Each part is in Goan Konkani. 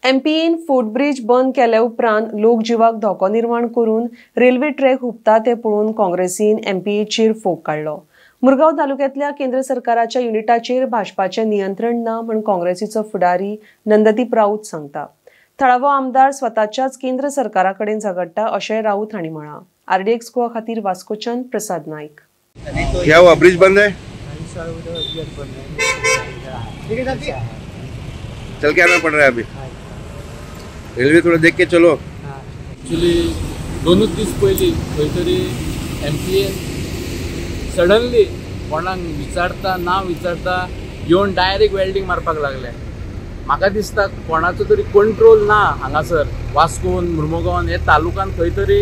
एमपीएन फुटब्रिज बंद केल्या उपरांत लोक जिवाक धोको निर्माण करून रेल्वे ट्रॅक हुपता ते पळोवन काँग्रेसीन एमपीएचेर फोग काडलो. मुरगांव तालुक्यांतल्या केंद्र सरकाराच्या युनिटाचेर भाजपाचें नियंत्रण ना म्हूण काँग्रेसीचो फुडारी नंददीप राऊत सांगता. थळावो आमदार स्वताच्याच केंद्र सरकारा कडेन झगडटा अशें राऊत हांणी म्हळां. आरडीएक्स गोवा खातीर वास्कोच्यान प्रसाद नायक. क्या हुआ, ब्रिज बंद है? चल के आना पड़ रहा है अभी. रेलवे थोड़ा देख के चलो. एक्चुअली दोनूच दीस पयलीं खंय तरी एमपीएन सडनली कोणाक विचारता ना विचारता येवन डायरेक्ट वेल्डींग मारपाक लागले. म्हाका दिसता कोणाचो तरी कंट्रोल ना हांगासर. वास्कोन, मुर्मुगांवान, हे तालुकान खंय तरी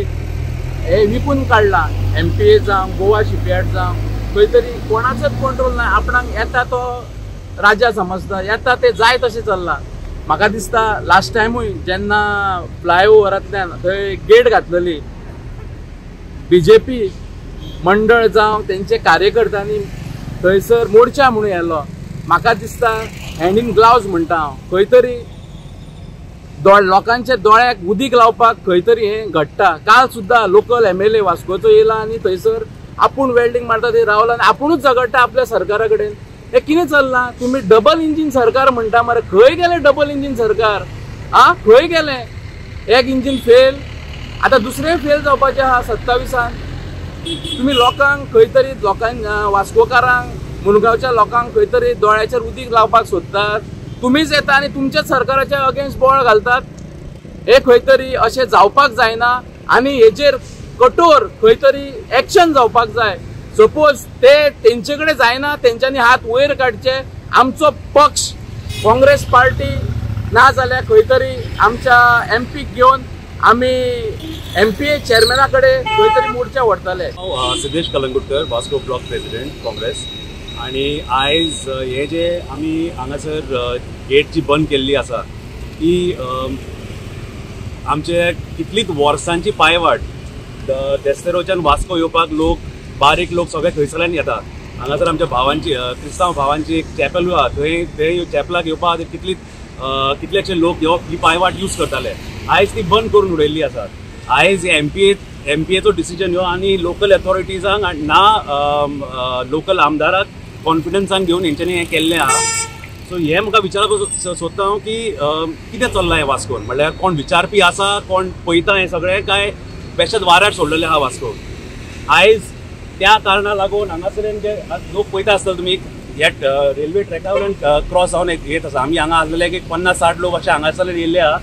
हे विकून काडला. एमपीए जावं, गोवा शिपयार्ड जावं, खंय तरी कोणाचोच कंट्रोल ना. आपणाक येता तो राजा समजता, येता ते जाय तशें चल्लां. म्हाका दिसता लास्ट टायमूय जेन्ना फ्लायओवरांतल्यान थंय गेट घातलेली, बीजेपी मंडळ जावं तेंचे कार्यकर्त्यांनी थंयसर मोर्चा म्हणून येयलो. म्हाका दिसता हँड इन ग्लावज म्हणटा हांव, खंय तरी लोकांच्या दोळ्याक उदीक लावपाक खंय तरी हें घडटा. काल सुद्दां लोकल एमएलए वास्कोचो येयला आनी थंयसर आपूण वेल्डींग मारता थंय रावला आनी आपुणूच झगडटा आपल्या सरकारा कडेन. हें कितें चल्लां? तुमी डबल इंजीन सरकार म्हणटा मरे, खंय गेलें डबल इंजीन सरकार? आं, खंय गेलें? एक इंजीन फेल, आतां दुसरें फेल जावपाचें आहा 27. तुमी लोकांक खंय तरी, लोकांक, वास्कोकारांक, मुरगांवच्या लोकांक खंय तरी दोळ्याचेर उदीक लावपाक सोदतात. तुमीच येता आनी तुमच्याच सरकाराच्या अगेन्स्ट बोळ घालतात. हे खंय तरी अशें जावपाक जायना आनी हेजेर कठोर खंय तरी एक्शन जावपाक जाय. सपोज ते तेंचे कडेन जायना, तेंच्यांनी हात वयर काडचे. आमचो पक्ष काँग्रेस पार्टी ना जाल्यार खंय तरी आमच्या एमपीक घेवन आमी एमपीए चेअरमॅना कडेन खंय तरी मोर्चा व्हरतले. हांव सिद्धेश कलंगुटकर, वास्को ब्लॉक प्रेसिडेंट काँग्रेस. आनी आयज हे जे आमी हांगासर गेट जी बंद केल्ली आसा ती आमचे कितलीच वर्सांची पायवाट. देस्तेरोच्यान वास्को येवपाक लोक, बारीक लोक सगळे थंयसरल्यान येता. हांगासर आमच्या भावांची, क्रिस्तांव भावांची एक चॅपल आहा, थंय ते चॅपलाक येवपा खातीर कितलेशे लोक ही पायवाट यूज करताले. आयज ती बंद करून उडयल्ली आसा. आयज एमपीएचो डिसिजन ह्यो आनी लोकल अथॉरिटीजांक ना लोकल आमदाराक कॉन्फिडन्सान घेवन हेंच्यांनी हें केल्लें आहा. सो हें म्हाका विचारपाक सोदता हांव की कितें चल्लां हें वास्कोन, म्हणल्यार कोण विचारपी आसा, कोण पळयता हें सगळें, काय बेश्टेच वाऱ्यार सोडलेलें आहा वास्को? आयज त्या कारणाक लागून हांगासरल्यान जे लोक पळयता आसतले तुमी, ह्या रेल्वे ट्रॅका वयल्यान क्रॉस जावन येत आसा. आमी हांगा आसलेले एक 50-60 लोक अशे हांगासरल्यान येयल्ले आहा.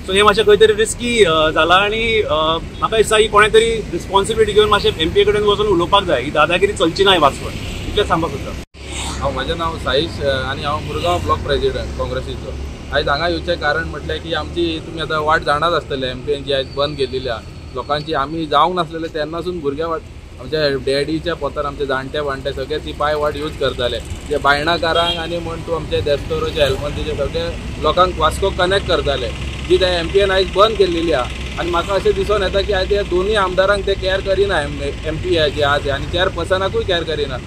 सो हें मातशें खंय तरी रिस्की जालां आनी म्हाका दिसता ही कोणें तरी रिस्पॉन्सिबिलिटी घेवन मातशें एमपीए कडेन वचून उलोवपाक जाय. ही दादागिरी चलची ना वास्कोन, इतलें सांगपाक सोदता. हांव, म्हजें नांव साईश आनी हांव मुरगांव ब्लॉक प्रेसिडेंट काँग्रेसीचो. आयज हांगा येवचें कारण म्हटल्यार की आमची, तुमी आतां वाट जाणाच आसतले, एमपीएन जी आयज बंद केलेली आहा. लोकांची, आमी जावंक नासलेले तेन्नासून भुरग्यां वाट, आमच्या डॅडीच्या पोतार आमचे जाणटे वाणटे सगळे ती पांय वाट यूज करताले. जे बायणाकारांक आनी म्हण तूं आमचे देस्तोरोचे, हेलमंतीचे सगळे लोकांक वास्को कनेक्ट करताले, जी ते एमपीएन आयज बंद केलेली आहा. आनी म्हाका अशें दिसून येता की आयज ह्या दोनूय आमदारांक ते कॅर करिना, एमपी जे आहा ते, आनी चेअरपर्सनाकूय कॅर करिना.